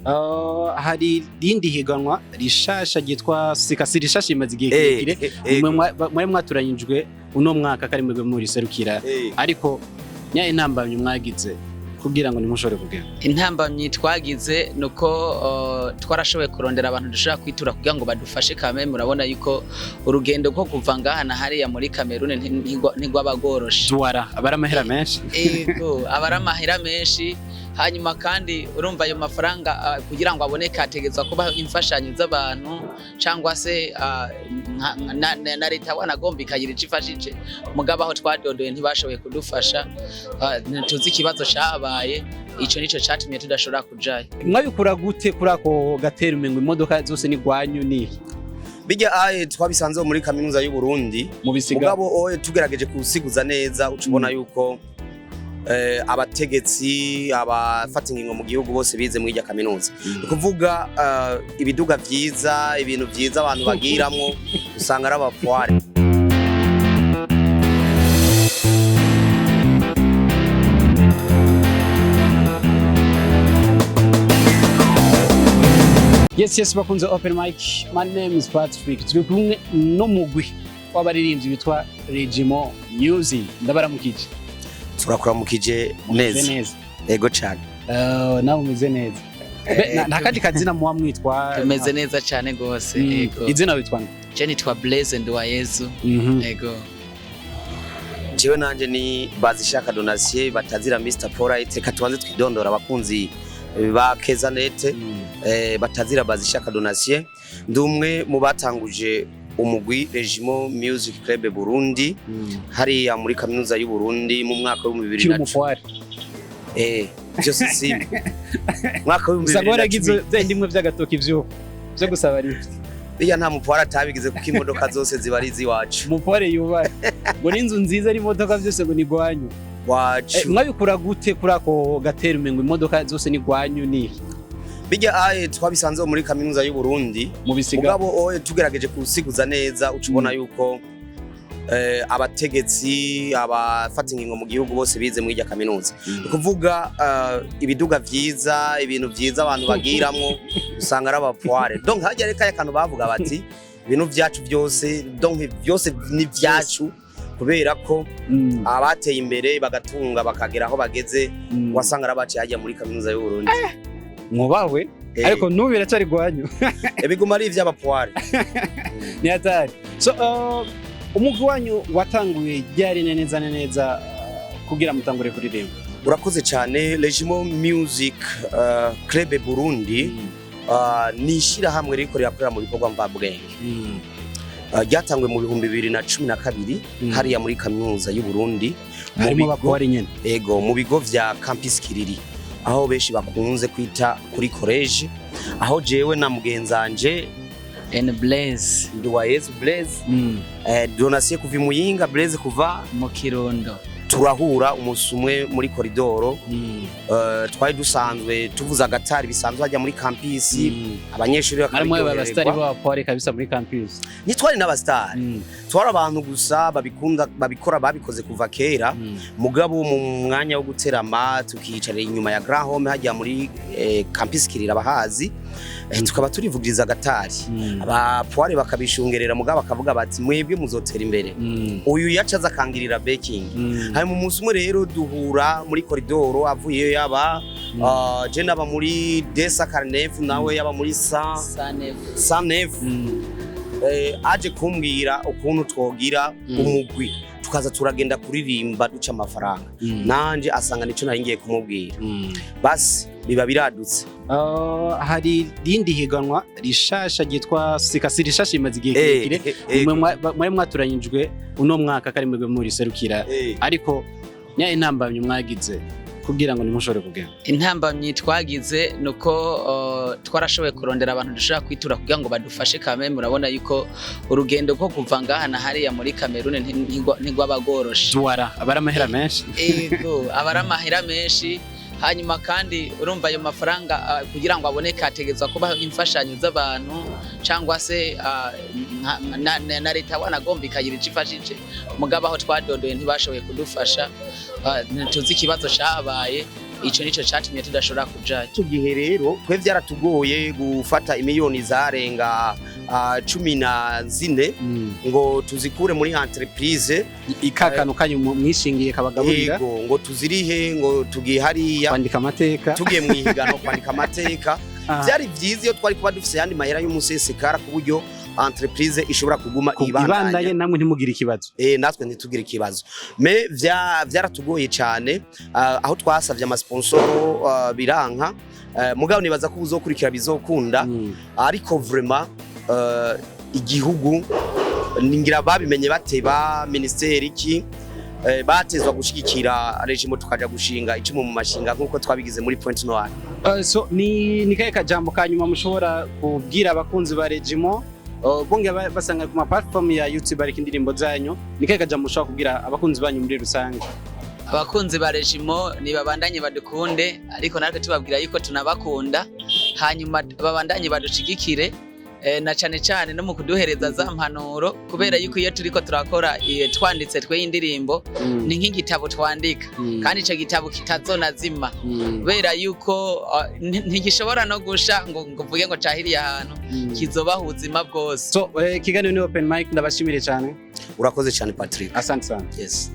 Hari irindi higanwa rishasha ryitwa sikasi rishasha rimaze igihe kirekire, mwari mwatoranyijwe uno mwaka kari mwebwe muriserukira, ariko nyaye intambamyi mwagize kugira ngo ntimushobore kugenda? Intambamyi twagize nuko twarashoboye kurondera abantu dushobora kwitura kugira ngo badufashe. Kame murabona yuko urugendo rwo kuva ngaha na hariya muri Cameroon ntigwaba rworoshe. Duwara aba ari amahera menshi. Ego, aba ari amahera menshi. Hanyuma kandi urumva ayo mafaranga kugira ngo aboneke hategerezwa kuba imfashanyo z'abantu cyangwa se na leta wanagomba ikagira ico ifashije. Mugabo aho twadondoye ntibashoboye kudufasha. Ntituzi ikibazo cabaye, ico nico catumye tudashobora kujayo. Mwabikura gute kuri ako gatera umengo imodoka zose ni gwanyu ni Bijya aye twabisanze muri kaminuza y'u Burundi. Mu bisiga. Mugabo oye tugerageje kusiguza neza uca ubona yuko abategetsi, abafata ingingo mu gihugu bose bize muri irya kaminuza. Ni kuvuga ibiduga vyiza, ibintu vyiza abantu bagiramwo usanga ari abapware. Yes, bakunze open mic, my name is Patrick. Turi kumwe n'umugwi w'abaririmbyi witwa Regimo Music. Ndabaramukije. Turakuramukije. Mumeze Neza. neza? Ego cane. Nawe umeze neza? Nta kandi kazina muba mwitwa? Tumeze neza cane gose. Ego. Izina witwa nde? Je nitwa Blaise Nduwayezu. Ego. Jewe nanje ni Bazishaka Donatien batazira Mr Polite. Reka tubanze twidondora abakunzi ba Kezanet. Batazira Bazishaka Donatien, ndi umwe mu batanguje umugwi Regimo Music Club Burundi hariya muri kaminuza y'u Burundi mu mwaka w'ibihumbi bibiri Kiri na umufware. Byose si mwaka w'ibihumbi Usanga bibiri na waragize cumi. bya ndimwe by'agatoki vyo gusaba lift. Iya, nta mupware atabigize kuko imodoka zose ziba ari iz'iwacu. Umufware yubaye ngo n'inzu nziza n'imodoka byose ngo ni gwanyu. Wacu. Mwabikura gute kuri ako gatera umengo imodoka zose ni gwanyu ni Bijya aye twabisanze muri kaminuza y'u Burundi. Mu bisiga. Mugabo oye tugerageje kusiguza neza uca ubona yuko abategetsi, abafata ingingo mu gihugu bose bize muri irya kaminuza. Ni kuvuga ibiduga vyiza, ibintu vyiza abantu bagiramwo usanga ari abapware. Donc hajya reka akantu bavuga bati ibintu vyacu byose, donc byose ni vyacu kubera ko abateye imbere bagatunga bakagera aho bageze wasanga ari abaciye hajya muri kaminuza y'u Burundi. Mwubahwe. Ariko n'ubu biracari gwanyu. Biguma ari ivy'abapware. Ni hatari. So umugwi wanyu watanguye ryari neza na neza kugira mutangure kuririmba? Urakoze cyane. Regimo Music Club Burundi ni ishyirahamwe ririko rirakorera mu bikorwa mvabwenge. Ryatanguwe mu 2012 hariya muri kaminuza y'u Burundi mu Harimo bigo, abapware nyene? Ego, mu bigo vya Campus Kiriri, aho benshi bakunze kwita kuri college, aho jewe na mugenzanje And Blaise. Nduwayezu Blaise, Donatien kuva i Muyinga, Blaise kuva mu Kirundo. Turahura umunsi umwe muri koridoro. Twari dusanzwe tuvuza agatari bisanzwe hajya muri campus, abanyeshuri Harimo abasitari bakaryohererwa. b'abapware kabisa muri campus. Ntitwari n'abasitari, twari abantu gusa babikunda, babikora, babikoze kuva kera. Mugabo mu mwanya wo guterama tukiyicarira inyuma ya Grand Home hajya muri campus Kirira abahazi, tukaba turivugiriza agatari, abapware bakabishungerera, mugabo bakavuga bati mwebwe muzotera imbere. Uyu yacaza akangirira backing. Hanyuma umunsi umwe rero duhura muri koridoro avuyeyo, yaba je naba muri desa karnef, nawe yaba muri sa Sanef. Sanef. Aje kumbwira ukuntu twogira umugwi tukaza turagenda kuririmba duca amafaranga. Nanje asanga nico nari ngiye kumubwira. Basi biba biradutse. Hari irindi higanwa rishasha ryitwa sikasi rishasha rimaze igihe kirekire. Mwari mwatoranyijwe uno mwaka kari mwebwe muriserukira, ariko nyaye intambamyi mwagize kugira ngo ntimushobore kugenda? Intambamyi twagize nuko twarashoboye kurondera abantu dushobora kwitura kugira ngo badufashe. Kame murabona yuko urugendo rwo kuva ngaha na hariya muri Cameroon ntigwaba rworoshe. Duwara aba ari amahera menshi. Ego, aba ari amahera menshi. Hanyuma kandi urumva ayo mafaranga kugira ngo aboneke hategerezwa kuba imfashanyo z'abantu cyangwa se na leta wanagomba ikagira ico ifashije. Mugabo aho twadondoye ntibashoboye kudufasha. Ntituzi ikibazo cabaye, Ico nico catumye tudashobora kujayo. Icyo gihe rero twe byaratugoye gufata imiliyoni zarenga 14 ngo tuzikure muri entreprise. Ikakano kanyu mwishingiye kabagaburira. Yego, ngo tuzirihe, ngo tugiye hariya kwandika amateka. Tugiye mu ihiganwa kwandika amateka. Byari byiza iyo twari kuba dufise ayandi mahera y'umusesekara, ku buryo entreprise ishobora kuguma ibandanye, ibandanya, namwe ntimugire ikibazo. Natwe ntitugire ikibazo. Mais vyaratugoye cyane, aho twasavye amasponsoro biranka. Mugabo nibaza ko uzokurikira bizokunda. Ariko vraiment igihugu ningira babimenye bateba, ministeri iki, batezwa gushigikira régiment, tukaja gushinga icumu mu mashinga nkuko twabigize muri Pointe Noire. So ni kahe kajambo ka nyuma mushobora kubwira abakunzi ba régiment, bongera basanga ku ma platform ya YouTube, ariko indirimbo zanyu, ni kahe kajambo mushobora kubwira abakunzi banyu muri rusange? Abakunzi ba régiment nibabandanye badukunde, ariko natwe tubabwira yuko tunabakunda. Hanyuma babandanye badushigikire, na cane cane no mu kuduhereza za mpanuro, kubera yuko iyo turiko turakora, twanditse twe indirimbo, ni nk'igitabo twandika, kandi ico gitabo kitazonazima, kubera yuko ntigishobora no gusha ngo mvuge ngo cahiriye ahantu, kizobaha ubuzima bwose. So, kiganiro ni open mic, ndabashimire cyane. Urakoze cyane, Patrick. Asante sana. Yes.